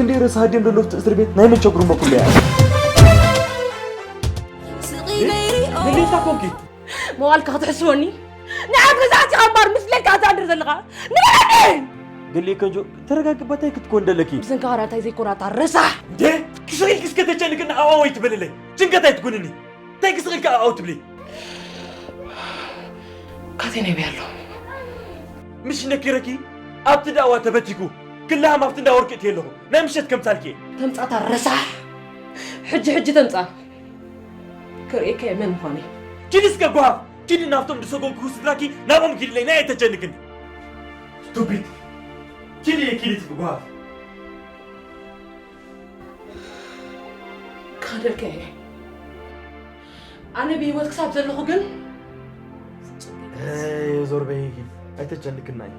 ክንደይ ረሳሕ ድዮም ዘለዉ ኣብቲ እስር ቤት? ናይ መን ቸግሩ እሞ ኩሉ እያ። ግዴታ ኮንኪ መዋልካ ክትሕስወኒ ንዓብ ገዛእቲ ኣምባር ምስለካ ኣዛድር ዘለኻ ንበለኒ ገሊእ ከንጆ ተረጋግባታይ ክትኮን ደለኪ። ብዘንካ ራታይ ዘይኮናታ ረሳሕ እንዴ ክስኺልኪ እስከ ተጨንቅና ኣብኣ ወይ ትበልለይ ጭንቀት ኣይትኩንኒ። እንታይ ክስኺልኪ ኣብኣ ትብሊ? ካቴና ይበይ ኣሎ ምሽ ነኪረኪ ኣብቲ ዳዋ ተበቲኩ ክላሃም ኣብቲ እንዳ ወርቂ እትየ ኣለኹ ናይ ምሸት ከምሳልኪ እየ። ተምጻታ ረሳሕ ሕጂ ሕጂ ተምጻ ክርእየካ እየ መን ምዃነይ። ኪዲ እስከ ጓሃፍ ኪዲ ናብቶም ዝሰጎግኩ ስድራኪ ናብኦም ኪድለይ ናይ ኣይተጨንቅኒ። ስቱፒድ ኪዲ እየ ኪዲ ትብል ጓሃፍ። ክኸደልካ እየ ኣነ ብህይወት ክሳብ ዘለኹ ግን ዞር በይ ሂድ ኣይተጨንቅናይ።